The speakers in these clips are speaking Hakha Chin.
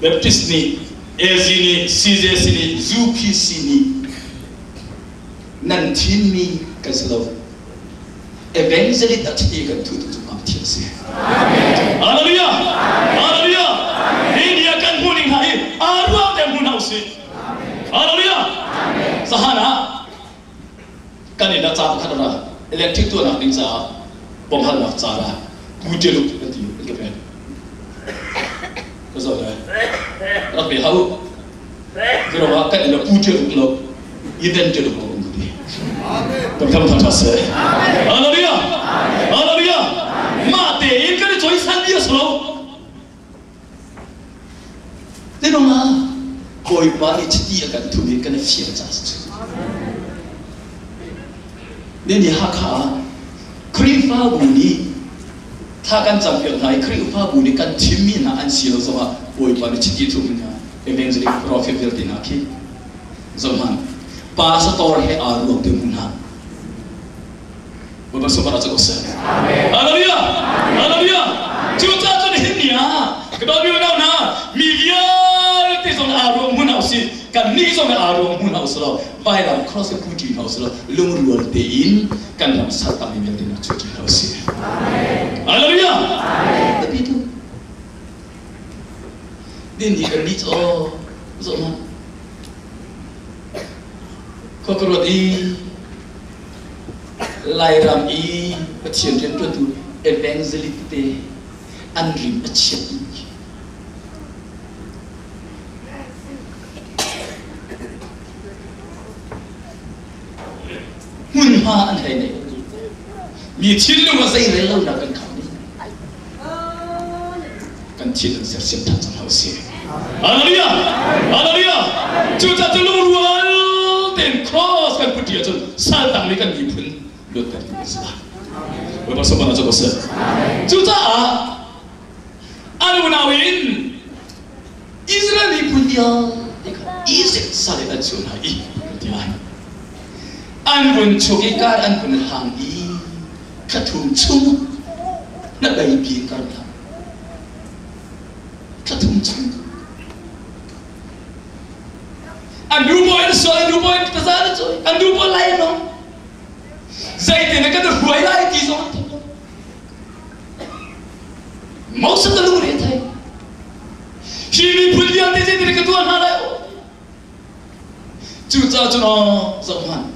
Baptist nih, AZ nih, CJC nih, UPC nih nan thimmi kan si lo. Evangelist a thi kan thu tu cu Pathian si. Hallelujah! Hallelujah! Hi ni ah kan hmuh ning hna hi aa ruang te hmu hna usih. Hallelujah! Zahan ah kan inn ah ca pakhat a ra. Electric tuahnak ding caah bawmhalnak ca ra. Pu Ṭiluk an ti an ka pek. Ka zoh lai. Rak pe hau. Curuangah kan inn ah Pu Ṭiluk lo, Even Ṭiluk lo um ka ti. Kan tham tha seh. Hallelujah! Hallelujah! Mah tein kan i cawisan mi a si lo. Tinungah Bawipa nih chiti a kan thum i kan i fial ca si cu. Nini Hakha ah Khrihfabu nih thla kan campiak hna i Khrihfabu nih kan thimmi hna an si lo zongah Bawipa nih chiti thum hna evangelist prophet vialte hna khi zohhmanh pastor he aa ruang te hmu hna. Bawipa sungpar cu ko seh. Hallelujah! Hallelujah! Cucaah cun hin ni ah ka dawtmi unau hna mi vialte zong aa ruang hmun hna usih kannih zong aa ruang hmun hna usih law vailam cross i pu ṭi hna usih law lungrual tein kan ram saltangmi vialte hna cu ṭi hna usih. Hallelujah! Biapi tu. Din hi kan nih cu zoh hmanh. Khua ka ruat i Lairam i Pathian rianṭuantu evangelist te an rim a chiat tuk. Hmunhma an hei nei. Mi thinlung a zeirel lonak kan kham ding. Kan thinlung sersiam ṭhan cang hna usih. Hallelujah! Hallelujah! Cucaah cu lungrual tein cross kan put ahcun sal tang nih kan miphun luatter ding kan si lai. Bawipa sungpar cu ko seh. Cucaah an unau in Israel miphun vialte kha Egypt sal in an chuah hna i kan ti lai. An vun chuk i kar an vun hlang i thla thum chung na bei kar hlang. Thla thum chung. An nu bawi na sual, an nu bawi taza na cawi, an nu bawi lai no. Zeitin na kan hruai lai ti zong an thei lo. Moses na lungre thei. Hi miphun vialte zeitin ka tuah hna lai? Cucaah cun aw zohhmanh,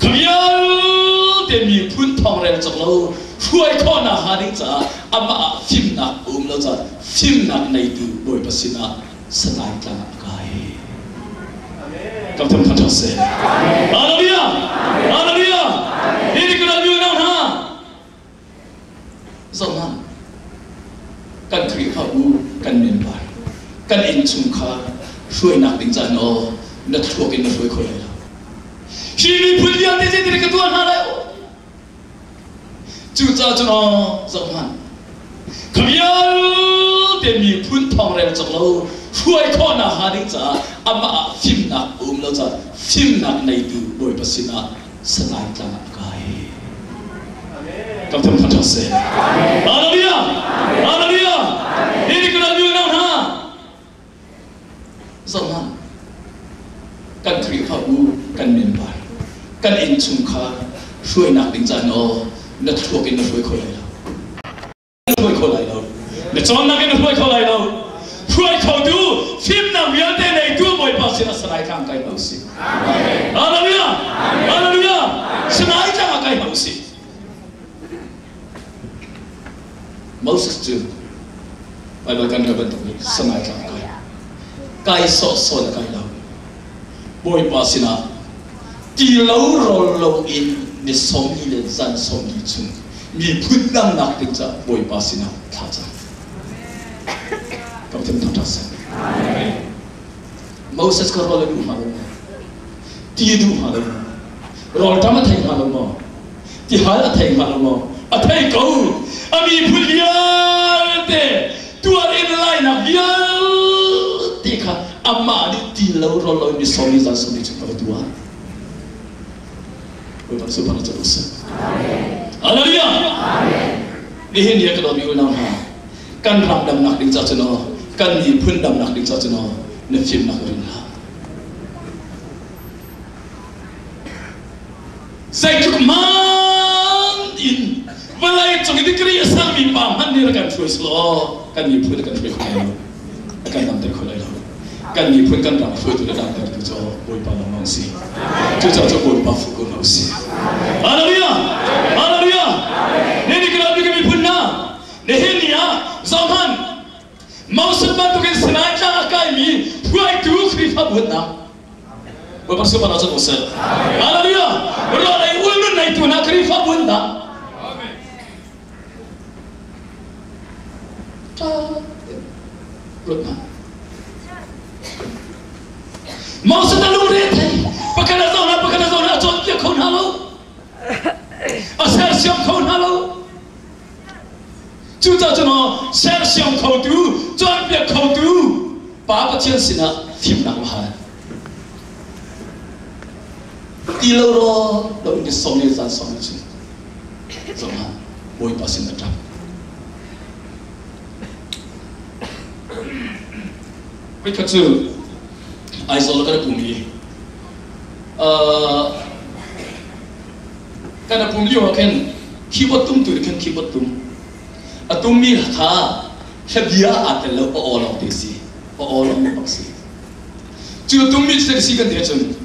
kha vialte miphun thawng rel cawk lo hruai khawhnak hnga ding caah amah ah fimnak a um lo caah fimnak neitu Bawipa sinah Sanai tlang ah a kai. Kam tham tha tha seh. Hallelujah! Hallelujah! Hi ni kan unau hna Zohhmanh, kan Khrihfabu kan member, kan innchungkhar hruainak ding caan aw na thluak in na hruai kho lai lo. Hi miphun vialte zeitin ka tuah hna lai? Cucaah cun aw zohhmanh, kha vialte miphun thawng rel cawk lo hruai khawhnak hnga ding caah amah ah fimnak a um lo caah fimnak neitu Bawipa sinah Sanai tlang ah a kai. Kan tham tha seh. Hallelujah! Hallelujah! Hi ni kan unau hna. Zohhmanh. Kan Khrihfabu, kan member, kan innchungkhar hruainak ding caan aw na thluak in na hruai kho lai lo. Na hruai kho lai lo. Na cawnnak in na hruai kho lai lo. Hruai khotu fimnak vialte neitu Bawipa sinah Sanai tlang kai hna usih. Hallelujah! Hallelujah! Sanai tlang ah kai hna usih. Moses cu Bible kan rel bantuk nih Sanai tlang kai. Kai sawhsawh na kai lo. Bawipa sinah ti lo rawl lo in ni 40 le zan 40 chung miphun damnak ding caah Bawipa sinah thla cam. Kan thim thangṭhat seh. Moses kha rawl a duh hnga lo maw? Ti a duh hnga lo maw? Rawlṭam a thei hnga lo maw? Tihal a thei hnga lo maw? A thei ko. A miphun vialte tuar in lainak vialte kha amah nih ti lo rawl lo in ni 40 zan 40 chung a va tuah. Bawipa super na cang seh. Hallelujah. Nihin ni a ka dawtmi unau hna, kan ram damnak ding ca cun aw Kan miphun damnak ding caah cun na fimnak rin hlah. Zeitluk man in vawlei cung i degree a sangmi pa hmanh nih rak kan hruai selaw kan miphun kan hruai kho lai lo. A kan damter kho lai lo. Kan miphun kan ram hruaitu le damtertu cu Bawipa lawnglawng si. Cucaah cu Bawipa fuh ko hna usih. Hallelujah! Hallelujah! Ni ni kan miphun hna, nihin ni ah zohhmanh Moses bantukin Sinai tlang a kaimi hruaitu Khrihfabu huatnak. Bawipa super ah cun usih. Hallelujah! Rawl ei ul nun neitu hna Khrihfabu huatnak. Ruat hna. Moses a lungre thei. Pakhat a zoh hna, pakhat a zoh hna, a cawnpiak kho hna lo. A sersiam kho hna lo. Cucaah cun aw sersiam khotu, cawnpiak khotu Pa Pathian sinah fimnak va hal. Ti lo raw lo in som le zan som le cun zongah Bawipa sin a ṭap. Voikhat cu Aizawl kan pum i kan pum lio ah khin keyboard tumtu nih khin keyboard tum a tummi kha hlabia aa tel lo, a aw lawng te si, a aw lawng bak si. Cu tummi cu si kan ti ahcun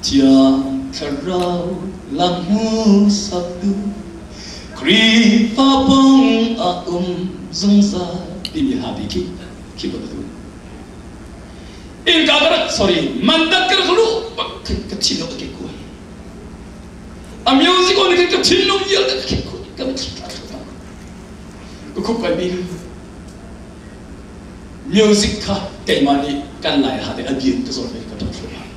Thiang Thlarau lam hmuhsak tu Khrihfa pong ah um zungzal timi hla bi khi khi bak tu innka ka rak, sorry, mandat ka rak luh bak khin ka thinlung a ke kuai. A music on khin ka thinlung vialte ka ke kuai, ka mitthli tla thla ka khup kai mi music kha keimah nih kan lai ha te a bien ka zawn ve ka ṭap thluahmah.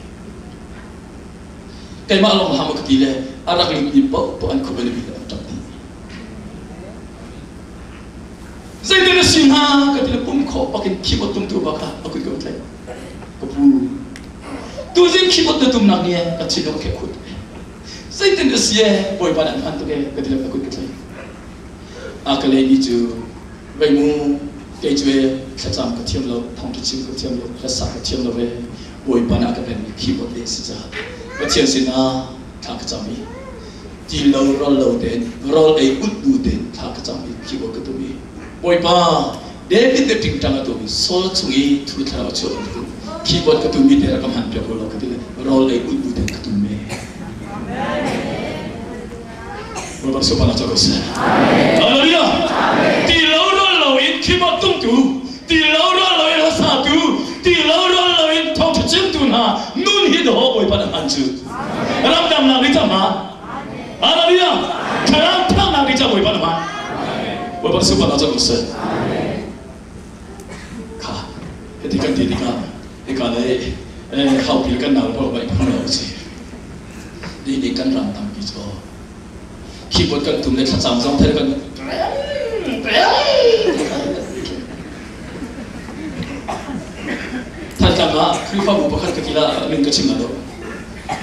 Keimah lawng ha ma ka ti le a rak lut mi paoh paoh an khup an bi an ṭap dih. Zeitin na si hnga ka ti le pum khawh bakin keyboard tumtu bak kha a kut ka tlaih. Ka pu, tuzing keyboard na tumnak nih ka thinlung a khek khut. Zeitin na si e, Bawipa nih an hman tuk e ka ti le a kut ka tlaih. A ka lehmi cu vei mu, kei cu e thlacam ka thiam lo, thawngṭha chim ka thiam lo, hlasak ka thiam lo e, Bawipa nih a ka pekmi keyboard te a si caah Pathian sinah thla ka cam i ti lo ral lo tein rawl ei ut bu tein thla ka cam i keyboard ka tum i Bawipa, David le ṭingṭang a tum i Saul chung i thu thlarau a chuah bantukin keyboard ka tummi te rak ka hman piak law ka ti le rawl ei ut bu tein ka tum me. Bawipa sunparnak cu ko seh. Hallelujah! Ti lo rawl lo in keyboard tumtu, ti lo rawl lo in hlasatu, ti lo rawl lo in thawngṭha chimtu hna nun hi dawh Bawipa na hman cu. Ramdamnak nih cang hna. Hallelujah! Thlarau thangnak nih cang Bawipa na hman. Bawipa sunparnak cu ko seh. Kha, hiti kan ti tikah hika lei haupi kan nau pawl bai phung lo si. Ni nih kan ram tampi cu keyboard kan tum le thlacam zong thei kan Thantlang ah Khrihfabu pakhat ka ti la min ka chim la lo.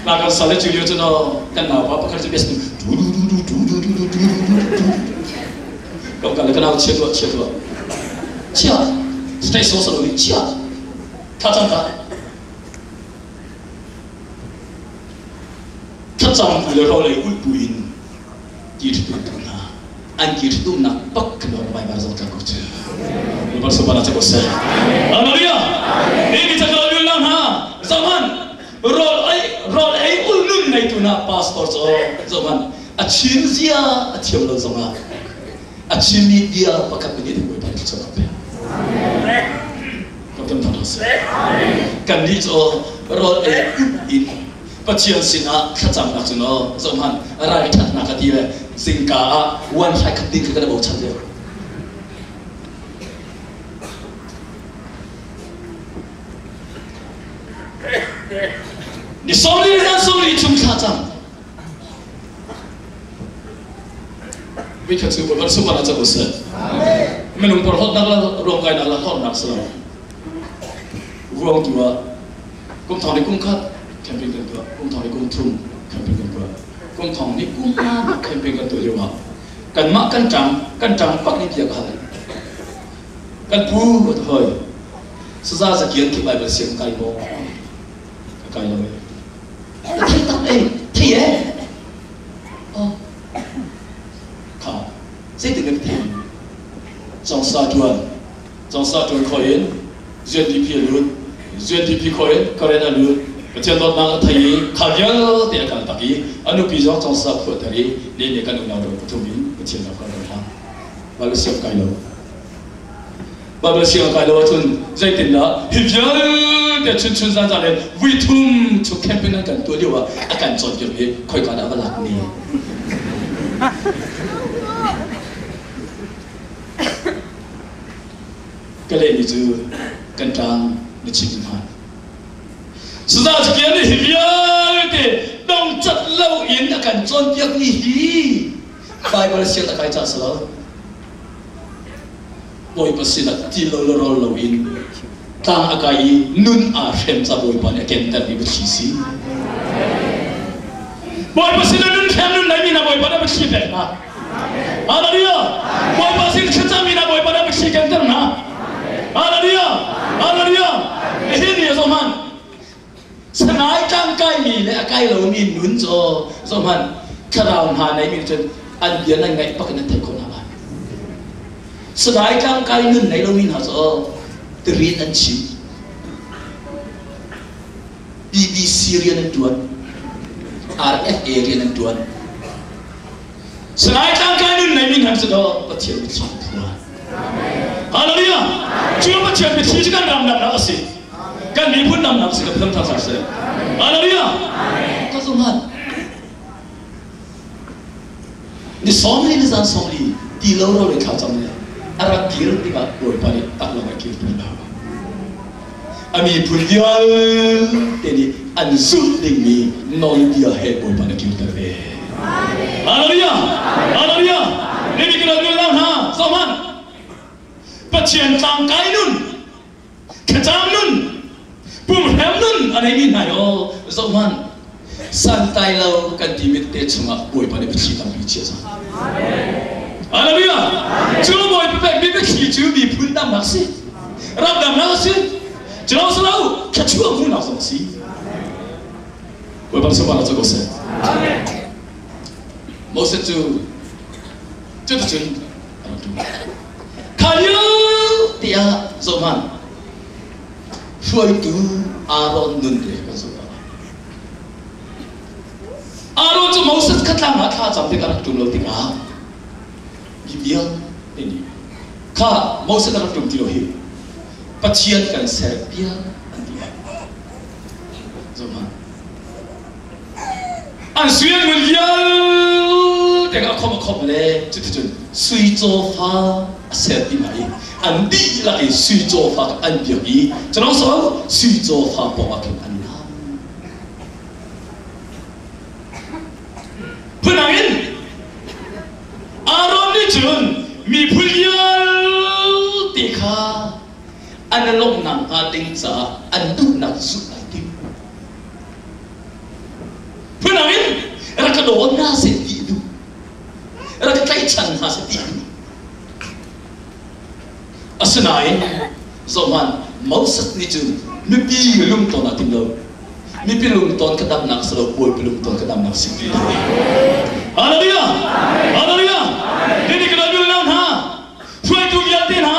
La kan sal le cu lio cu no kan nau pa pakhat cu bes du du du du du du du du du du du ko kan le ka nau chia tuah chia tuah chia stay so so lo chia thlacam ka Thlacam bu le rawlei ulh bu in ti ṭhitumtu hna an ti ṭhitumnak bak kha nawl Baibal zong tla ko cu. Baibal sopan ah ko seh. Hallelujah! Ni ni cakal yul na hna zaman rawl ei rawl ei ul nun ngeitu na pastor cu zaman a chim zia a thiam lo zongah a chimmi bia pakhat nih Bawipa nih thluachuah a pek. Kan kan thang seh. Kan nih cu rawl ei ut in Pathian sinah thlacamnak cu no zohhmanh ralṭhatnak a ti le zingka ah wan hlai khat ding kha kan i bochan lio. Ni 40 zan 40 chung thlacam. Vikhat cu Bawipa super ah cang usih. Minung porhlawtnak le ruamkainak le hlawtnak si lo. Ruang tu ah kum thong ni kum khat camping kan tuah, kum thong ni kum thum camping kan tuah, kum thong ni kum nga camping kan tuah lio ah kanmah kan ṭang kan ṭang pak ni bia ka hal. Kan pu ka hoi. Saza zakian khi Bible siang kai maw? Ka kai lo e. Ka thei tak e, thei e. Oh. Kha, zeitin kan thei? Congsa tuan, congsa tuan khoi in UNDP a lut, UNDP khoi in Karen a lut, Pathian dawtnak a thei i kha vialte a kal tak i a nupi zong congsa phuahter i ne ne kan unau dang pathum in Pathian rak kan hlang. Bible siang kai lo. Bible siang kai lo ahcun zeitindah hi vialte chunchun zanzan in vui thum chung camping an kan tuah lio ah a kan cawnpiak hi khoika dah va lak ni? Ka lehmi cu kan tlang na chim hna. Saza cakian nih hi vialte dongcat lo in a kan cawnpiak mi hi Bible siang a kai ca si lo. Bawipa sinah ti lo le rawl loin tlang a kai i nun aa hrem ca Bawipa nih a kenter mi biathli si. Bawipa sinah nun hrem nun nei mi hna Bawipa nih a biathli pek hna. Hallelujah! Bawipa sin thlacam mi hna Bawipa nih a biathli kenter hna. Hallelujah! Hallelujah! Hi ni a hman. Sangai tlang kaimi le a kai lomi nun cu zohhmanh thlarau hna neimi cun an bia nan ngaih bak in an theih khawh hna lai. Sangai tlang kai nun nei lomi hna cu tirin an chim. BBC rian an ṭuan. RFA rian an ṭuan. Sangai tlang kai nun neimi hna cu Pathian biathli phuan. Hallelujah! Cu Pathian biathli cu kan ram nak a si. Kan miphun namnak si ka phun thang sar seh. Hallelujah! Ka zumhan. Ni 40 ni zan 40 ti lo ro le thla cam le a rak kir tikah Bawipa nih tak lo a kir pi hna. A miphun vialte nih an zulh dingmi nawlbia he Bawipa nih a kirter ve. Hallelujah! Hallelujah! Ni kan hna zohhmanh. Pathian tlangkai nun Thlacam nun, pumhrem nun a neimi hna hi aw zohhmanh. Santlai lo kan timi te chungah Bawipa nih biathli tampi chia cang. Hallelujah! Cu Bawipa pekmi biathli cu miphun damnak si, ram damnak a si, cu lo si lo, thluachuah hmuhnak zong a si. Bawipa sungah cu ko seh. Moses cu cuticun a rak ṭum. Kha lio te ah zohhmanh, hruaitu Aaron nun te kan zoh lai. Aaron cu Moses kha tlang ah thla cam tik a rak ṭum lo tikah mi vialte nih kha Moses a rak ṭum ti lo hi Pathian kan ser piak an ti ai. Zohhmanh. An sui an ngun vialte a khom a khom le cuticun sui cawfa a ser ti hna i an dihlak i sui cawfa an biak i culong so sui cawfa pawng ah khin an nam. Phundang in Aaron nih cun miphun vialte kha an i lawmhnak hnga ding caah an duhnak zulh ai tim. Phundang in rak ka dawn hna seh ti duh. Rak ka tlaihchan hna seh ti duh. Asinain zohhmanh Moses nih cun mipi lungton a tim lo. Mipi lungton ka damnak si lo, Bawipa lungton ka damnak si ti. Hallelujah! Hallelujah! Nini ka lo hna, hruaitu vialte hna,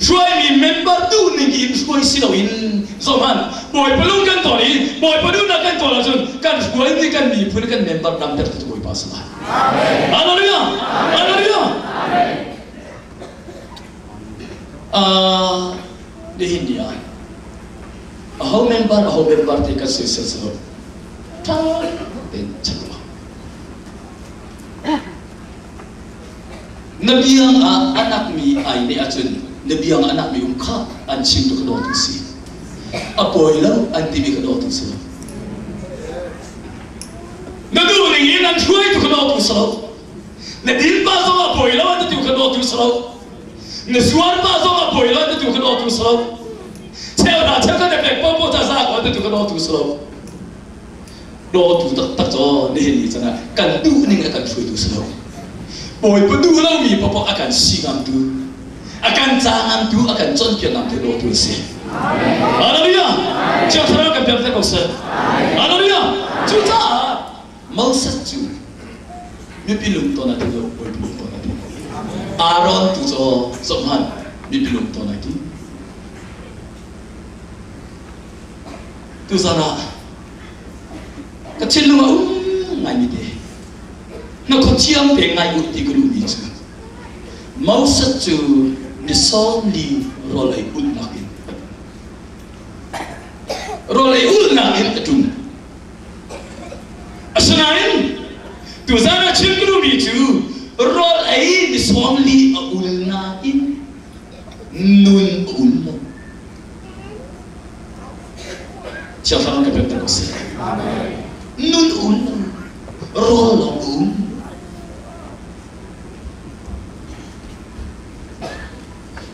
Hruaimi member duhning in hruai si loin zohhmanh Bawipa lung kan tawn i Bawipa duhnak kan tawn ahcun kan hruaimi kan miphun kan member damter tu Bawipa a si lai. Hallelujah! Hallelujah! Nihin ni ah aho member aho member te kan soisel si lo. Ṭha tein check tuah. Na biang ah a nakmi ai neh ahcun na biang ah a nakmi um kha an chim tu kha dawtu si. A pawi lo an timi kha dawtu si lo. Na duh ning in an hruai tu kha dawtu si lo. Na din pa zong a pawi lo an ti tu kha dawtu si lo. Na zuar pa zong a pawi lo an ti tu kha dawtu si lo. Cheu hna cheu kha na pek popo ca za ko an ti tu kha dawtu si lo. Dawtu taktak cu nihin ni can ah kan duh ning a kan hruaitu si lo. Bawipa duh lomi paohpaoh a kan si ngamtu, A kan caangamtu, a kan cawnpiakngamtu dawtu a si. Hallelujah! Thiang Thlarau kan pek te ko seh. Hallelujah! Cucaah Moses cu mipi lungton a ti lo, Bawipa lungton a ti. Aaron tu cu zohhmanh, mipi lungton a ti. Tuzan ah ka thinlung a um ngaimi te na khuathiam te ngai u ti ka duhmi cu Moses cu ni 40 rawl ei ulhnak in rawl ei ulhnak in a ṭum. Asinain tuzan ah chim ka duhmi cu rawl ei ni 40 a ul nain nun a ul lo. Thiang Thlarau ka pek ko seh. Nun ul lo, rawl lawng um.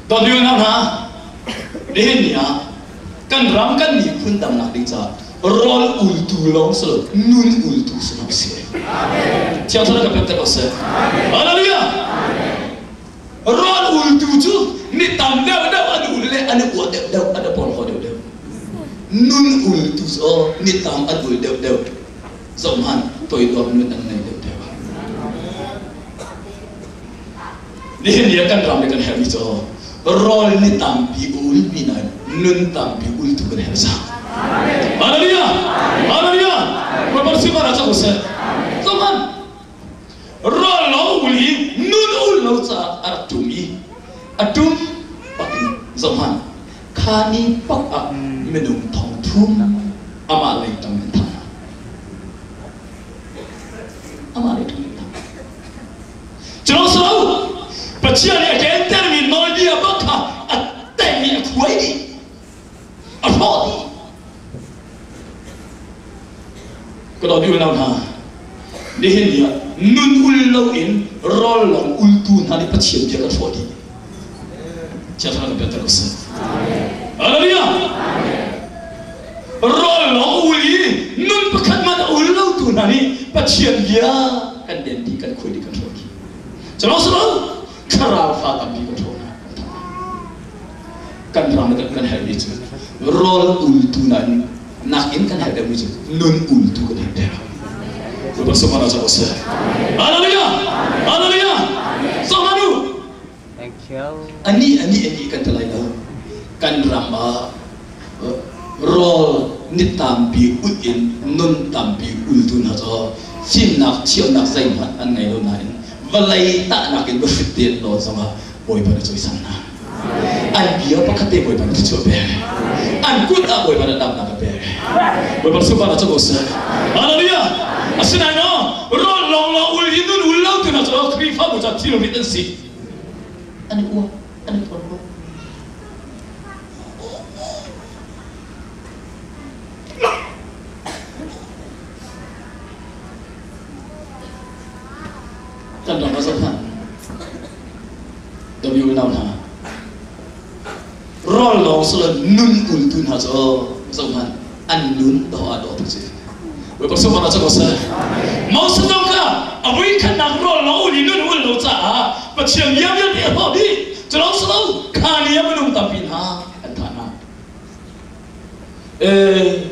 Dawt unau hna, nihin ni ah kan ram kan miphun damnak ding caah rawl ultu lawng si lo, nun ultu si lo si. Thiang Thlarau ka pek ko seh. Hallelujah! Rawl ultu cu mi tam deuhdeuh an ul le an i uah deuhdeuh, an i porhlaw deuhdeuh. Nun ultu cu mi tam an ul deuhdeuh. Zohhmanh, toidor nun an ngei deuhdeuh. Nihin ni ah kan ram le kan herhmi cu rawl ni tampi ulmi nain nun tampi ultu kan herh cang. Hallelujah! Hallelujah! Bawipa sifar ah cang usih. Zohhmanh, Rawl lo ul i nun ul lo caah a rak ṭum i a ṭum bak in zohhmanh, kha ni bak ah minung thong thum amah lei ṭang in thah hna. Amah lei ṭang in thah. Cu lo Pathian nih a kentermi nawlbia bak kha a teng i a khuai dih, a hrawh dih. Ka dawt unau hna, nihin ni ah nun ul loin rawl lawng ultu hna nih Pathian bia kan hrawh dih. Chia thar kan ter seh. Hallelujah! Rawl lawng ul i nun pakhat man a ul lo tu hna nih Pathian bia kan den dih, kan khuai dih, kan hrawh dih. Cu lo si lo, thlarau fa tampi kan hrawh hna. Kan ram le kan herhmi cu rawl ultu nain nakin kan herh deuhmi cu nun ultu kan herh deuh. Bawipa sungah cang seh. Hallelujah! Hallelujah! Zohhmanh u! Ani ani ani kan ti lai lo. Kan ram ah rawl ni tampi ulh in nun tampi ultu hna cu fimnak thiamnak zeihmanh an ngei lo nain vawlei tahnak in va hrit te an lawn zongah Bawipa na cawisan hna. An bia pakhat te Bawipa na thluachuah pek. An kut ah Bawipa na damnak a pek. Bawipa sunparnak cu ko seh. Hallelujah! Asinain aw, rawl lawnglawng ul hi nun ul lo tu hna cu Khrihfabu ca thilrit an si. An i uah, an i porhlaw. Kan ram ah zoh hmanh. Dawmi unau hna, rawl lawng si lo nun ultu hna cu zoh hmanh, an nun dawh ah dawh tuk si. Bawipa sungah cu ko seh. Moses zong kha a vui khatnak rawl lawng ul i nun ul lo caah Pathian bia vialte a hlawh dih. Cu lawng si lo, kha ni ah minung tampi hna an thah hna. Ee,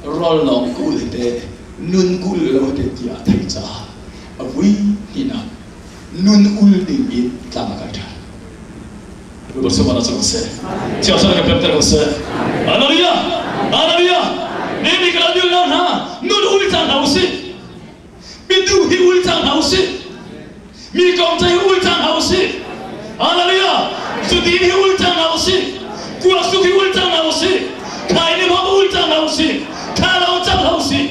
rawl lawng ka ul te, nun ka ul lo te tiah a theih caah a vui hnihnak nun ul ding in tlang a kai ṭhan. Bawipa sungah cang seh. Thiang Thlarau kan pemter ko seh. Hallelujah! Hallelujah! Nemi ka lam lo hna, nun ul cang hna usih. Midu hi ul cang hna usih. Mi kong hi ul cang hna usih. Hallelujah! Zudin hi ul cang hna usih. Kuak hi ul cang hna usih. Khai ni hmang ul cang hna usih. Tha lo cang hna usih.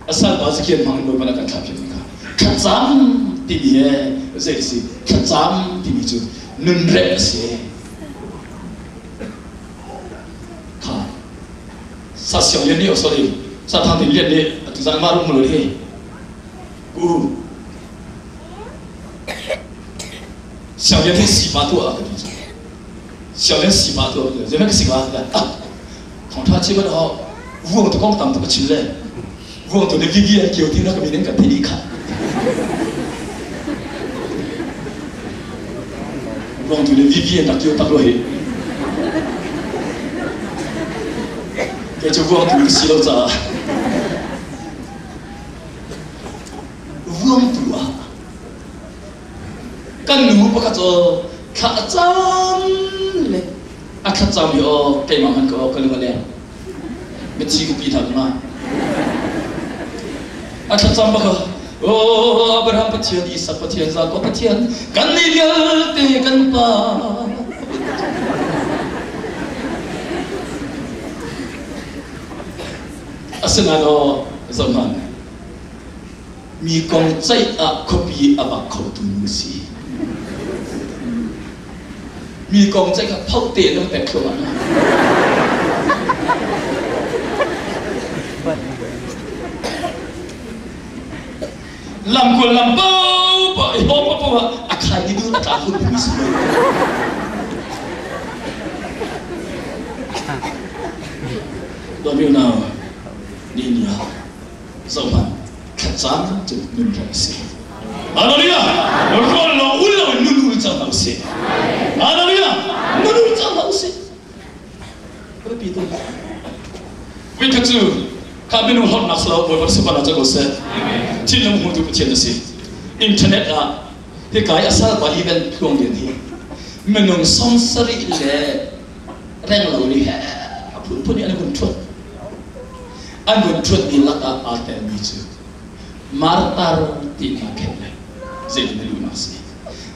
A salpa Zakian hmang in Bawipa nih a kan thlahpiak mi kha thlacam timi he zei a si? Thlacam timi cu nunremh a si. Kha sa siang lian nih oh sorry sa thang tin lian nih atu zan ma rum lo hi ku siang lian hi sipa tu a ka ti cu siang lian sipa tu a ka ti zei ka si ka ah Thawngṭha chim an awk. Vuang tu kong tam tuk a chim le vuang tu nih Vivi an kio ti na ka min in kan theih dih kha. Vuangtu le Vivian rak kio tak rua hi. Kei cu vuangtu ka si lo caah. Vuangtu ah kan nu pakhat cu thla a cam le a thlacam i aw keimah hmanh ka aw ka lung a leng. Mithi ka pi hna ka A thlacam bak Oh, Abraham Pathian, Isak Pathian, Jakob Pathian, kan nih vialte kan pa. Asinain aw, zohhmanh. Mi kong ceih ah khuapi a vak khotu nu si. Mi kong ceih kha phoh te in pek thluahmah hna. Lamkul lam paoh i hawng paoh ah a khai ni dun a tla khun mi si lo. Dawmi unau, ni ni ah zohhmanh thlacam cu nun hlawh a si. Hallelujah! Rawl lo ul lo in nun ul cang hlah usih. Hallelujah! Nun ul cang hlah usih. Biapi tu. Voi khat cu kha minung hlawtnak si lo Bawipa si bala ko seh. Thinlung hmutu Pathian a si. Internet ah hika i a salpa event tluang lian hi minung 70 le reng lo nih he a phunphun in an hun ṭhut. An hun ṭhutmi lakah aa telmi cu Martar ti hna khen le zeitin na duhnak a si.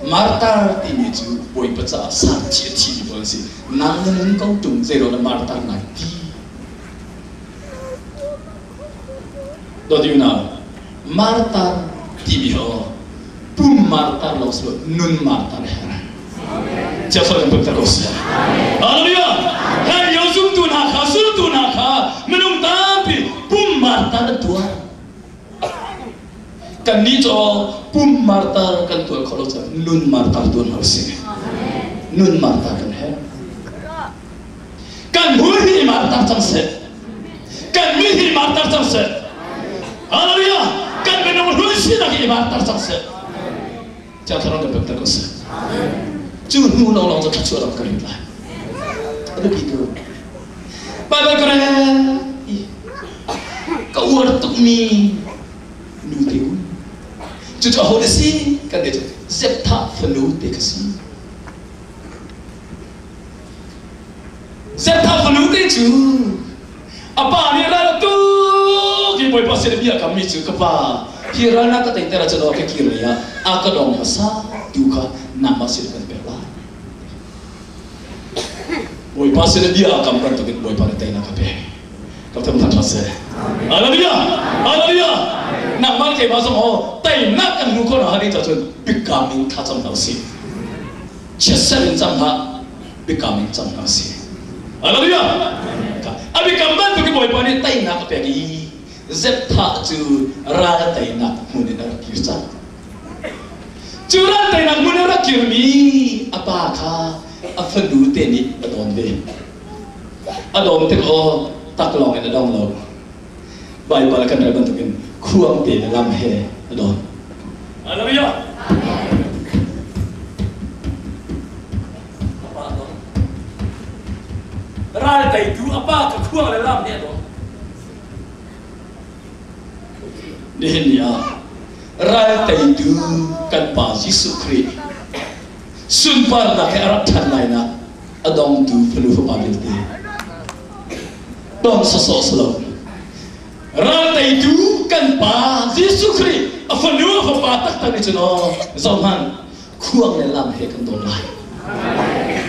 Martar timi cu Bawipa caah sarthi a thimi pawl an si. Nang na nun ko ṭung zeiruang dah martar nai ti? Dawt unau, martar timi ho pum martar lo si lo nun martar her. Chiakhal kan put ko seh. Hallelujah! Hlan lio zumtu hna kha, zultu hna kha minung tampi pum martar an tuar. Kannih cu pum martar kan tuar kho lo caah nun martar tuar hna usih. Nun martar kan herh. Kan hmur hi martar cang seh. Kan mi hi martar cang seh. Hallelujah! Kan minung hlun sinak hi martar cang seh. Thiang Thlarau kan pekter ko seh. Cu hnu lawnglawng cu thluachuah ram kan lut lai. A biapi tu. Baibal ka rel i ka uar tukmi nu te um. Cucu aho na si? Kan ti cu Zepthah fanu te ka si. Zepthah fanu te cu a pa nih ral a tuk i Bawipa sin i bia a kammi cu ka pa hi ral na ka teiter ahcun aw ka kir lei ah a ka dong hmasa tu kha nangmah sin kan pek lai. Bawipa sin i bia a kam bantukin Bawipa nih teinak a pek. Ka tham than seh. Hallelujah! Hallelujah! Nangmah keimah zong aw teinak kan hmu khawh na ding cun biakam in thlacam hna usih. Chiatser in cam hlah, biakam in cam hna usih. Hallelujah! A biakam bantuk in Bawipa nih teinak a pek i Zepthah cu ral teinak hmun in a rak kir cang. Cu ral teinak hmun in a rak kirmi a pa kha a fanu te nih a dawn ve. A dawm tik aw taklawng in a dong lo. Baibal kan rel bantukin khuang te le lam he a dawn. Hallelujah! A pa a dawn. Ral teitu a pa ka khuang le lam he a dawn. Nihin ni ah ral teitu kan Pa Jesuh Khrih sunparnak he a rak ṭhan lainak a dongtu fanu fapa vialte dong sawsawh si lo ral teitu kan Pa Jesuh Khrih a fanu a fapa taktak nih cun aw zohhmanh khuang le lam he kan don lai.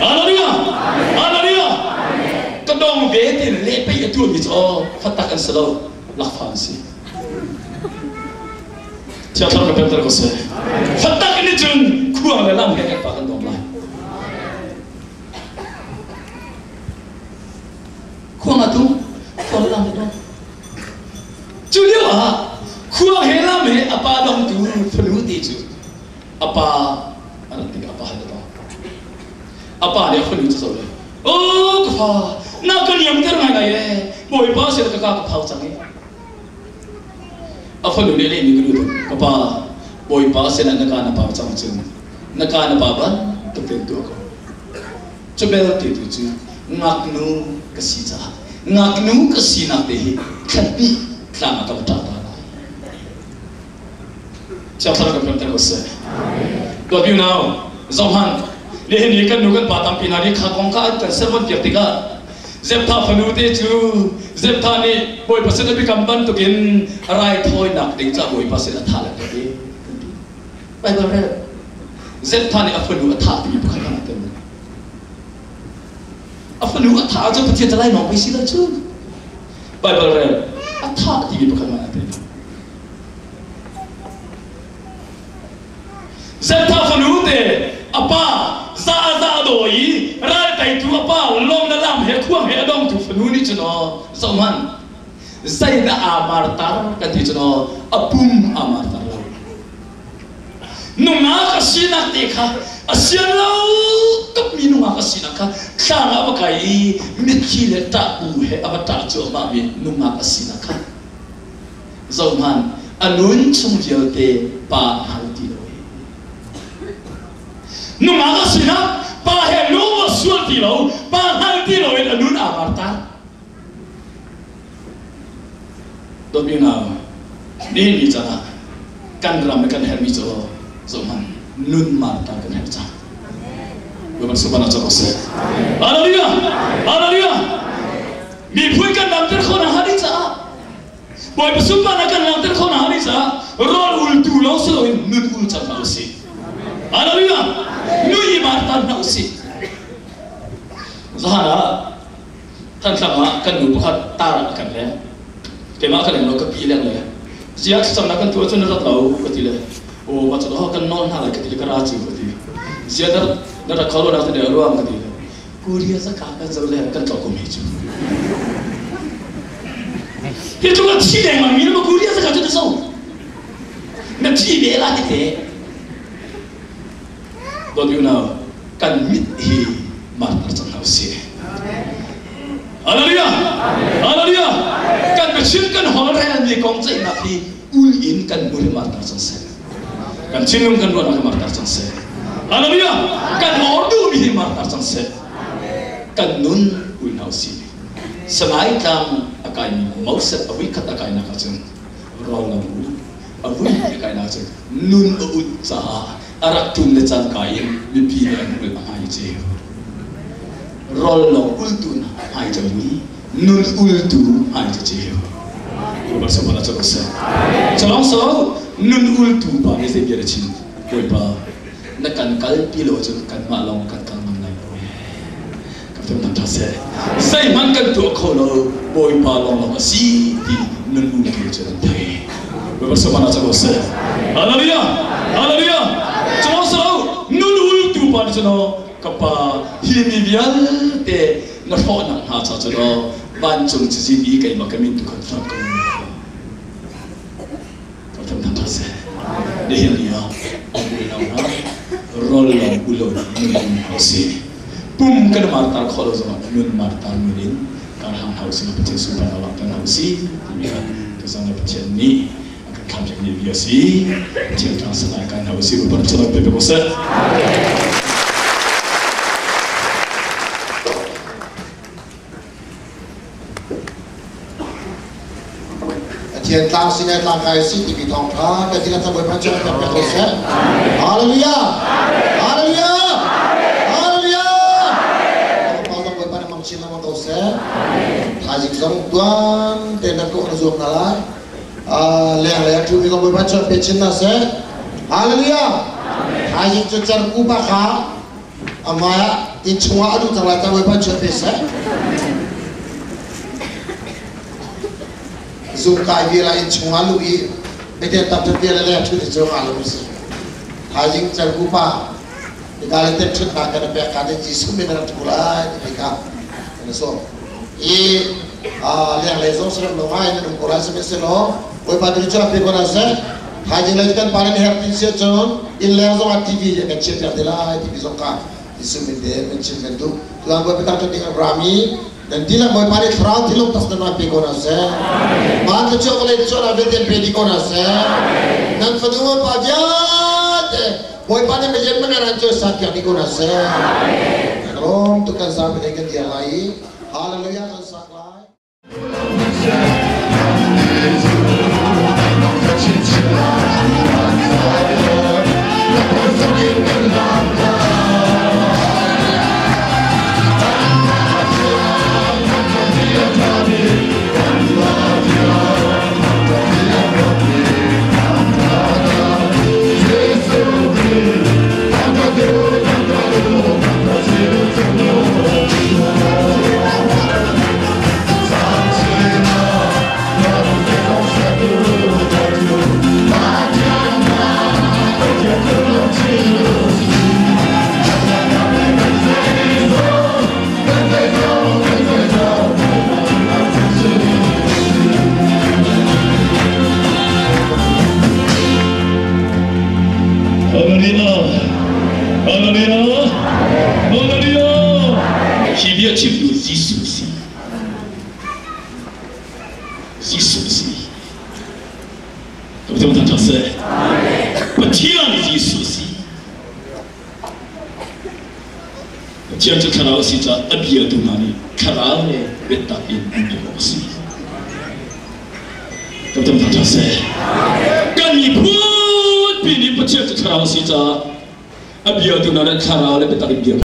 Hallelujah! Hallelujah! Ka dong ve ti le pei a tuanmi cu aw fatak an si lo lakfa an si. Thiang Thlarau ka pemter ko seh. Fatak in cun khuang le lam he kan pa kan dong lai. Khuang a tum, khuang le lam he dong. Cu lio ah khuang he lam he a pa dongtu fanu ti cu a pa a rat tikah a pa he tong a pa nih a fanu cu zoh le oh ka fa na ka niamter ngaingai e bawipa sin ka ka ka phau cang i a fanu nih lehmi ka nu ka pa bawipa sinah na ka na pau cang cun na ka na pa ban tuk tein tuah ko. Cu belte tu cu ngaknu ka si caah ngaknu ka sinak te hi thlanpi tlang ah ka va ṭah ta lai. Siangthar kan pemter ko seh. Dawt unau, zohhmanh, nihin ni kan nu kan pa tampi hna nih kha kong kha an kan sermon piak tikah Zeptha fanu te cu Zeptha nih Bawipa sin a biakam bantukin raithawinak ding ca Bawipa sin a thah le pek i kan ti. Bible rel. Zeptha nih a fanu a thah timi pakhat hmanh a tel lo. A fanu a thah ahcun Pathian ca lainawng pei si lo cu. Bible rel. A thah timi pakhat hmanh a tel lo. Zeptha fanu te a pa za a za a dawi i ral teitu a pa lawng le lam he khuang he a dongtu fanu nih cun aw zohhmanh zeidah aa martar kan ti cun aw a pum aa martar lo. Nungak a sinak te kha a sian lo tukmi nungak a sinak kha thlang ah a va kai i mitthli le ṭah bu he a va ṭah cuahmahmi nungak a sinak kha zohhmanh a nun chung vialte pa a hngal ti lo i nungak a sinak pa he lung a sual ti lo pa hngal ti lo in a nun aa martar. Dawtmi nau, nihin ni caan ah kan ram i kan herhmi cu zohhmanh nun martar kan herh cang. Bawipa subhan ah cawk seh. Hallelujah! Hallelujah! Miphun kan langhter khawh nakhnga ding caah Bawipa sunparnak kan langhter khawh nakhnga ding caah rawl ultu lawng si loin nun ul cang hna usih. Hallelujah! Nui i martar hna usih. Zahan ah Thantlang ah kan nu pakhat tar a kan leng. Keimah ka leng lo, ka pi leng le. Ziah thlacamnak kan tuah cun na rat lo ka ti le. Aw mah cu oh kan nawl hna lai ka ti le ka ra cu ka ti. Ziah na na rat kho lo nak te a ruang ka ti le. Korea zaka kan zo le kan tlawk ko me cu. Hi cu ka thi lengmang mi na ma Korea zaka cu na zo. Na thi ve la ti te. Dawt unau, kan mit hi martar cang hna usih. Hallelujah! Hallelujah! Kan biachim kan holrel mi kong ceihnak hi ul in kan hmur hi martar cang seh. Kan thinlung kan ruahnak hi martar cang seh. Hallelujah! Kan or duhmi hi martar cang seh. Kan nun ul hna usih. Sanai tlang a kaimi Moses a vuikhat a kainak ahcun rawl na ul a vui a kainak cun nun a ut caah a rak ṭum le cangka in mipi nih an ulh a hmai ceu. Rol lawng ultu hna hmai ceu i nun ultu hmai cu ceu. Bawipa sawm ala cawk seh. Calong so nun ultu pa nih zei bia na chim? Bawipa, na kan kalpi lo cun kanmah lawng kan kal ngam lai lo. Ka fem ṭha seh. Zeihmanh kan tuah kho lo, Bawipa lawnglawng a si ti nun ultu cu an thei. Bawipa sawm ala cawk seh. Hallelujah! Hallelujah! Calong so nun ultu pa nih cun ka pa hi mi vialte na hrawhnak hna ca cu law vancung cazin i keimah ka min tu khan hram ko ka tham than seh nihin ni ah unau hna rol lo ulo nun hau si pum kan martar kho lo zongah nun martar nun in kar hang hau si Pathian sunparnak langhter hau si timi kha tuzan ah Pathian nih a kan kham ni bia si Pathian tlang sanai kan hau si Bawipa chalak pe pe ko seh. Pathian tlang sinai tlang kai si timi thawngṭha kan ti kan Bawipa cu kan pek ko seh. Hallelujah! Hallelujah! Hallelujah! Pa zong Bawipa nih mang chin lengmang ko seh. Thaizing zong tuan tein nan kawh na zuam hna lai. Leng lei a ṭhumi zong Bawipa cu pe chin hna seh. Hallelujah! Thaizing cu cerku pa kha a hmai ah inn chungah a luh cang lai ca Bawipa cu pe seh. Zung kai vial ah inn chungah luh i biate tam ṭhat vial le ṭhut i cu nga lo si. Thaizing cerku pa hika le ten ṭhutnak kan i pek ka te Jesuh min rak ṭhu lai timi kha kan i sawm. I lenglei zong serem lo ngai nan um ko lai sihmanhsehlaw Bawipa tu cu pe ko hna seh. Thaizing lei kan pa nan herh ti si ahcun inn leng zong ah TV kan chiah piak te lai timi zong kha Jesuh min te nan chim kan duh. Tuan Bawipa tang ṭhat ding an rami nan dihlak Bawipa nih thlarau thinlung tak nan pe ko hna seh. Van thluachuah vawlei thluachuah vialte pe dih ko hna seh. Nan fanu pa vialte Bawipa nih mayen mangan an cu sa piak ni ko na seh. Lawm tu kan zapi kan dir lai i Hallelujah kan sak lai. Hallelujah. Hallelujah. Hallelujah. Hi bia chimtu Jesuh si. Jesuh si. Kan thang seh. Pathian Jesuh si. Pathian cu thlarau a si caah a biatu hna nih thlarau le biatak in an biak awk a si. Kan thang seh. Kan miphun pi nih Pathian cu thlarau a si caah a biatu hna nih thlarau le biatak in biak.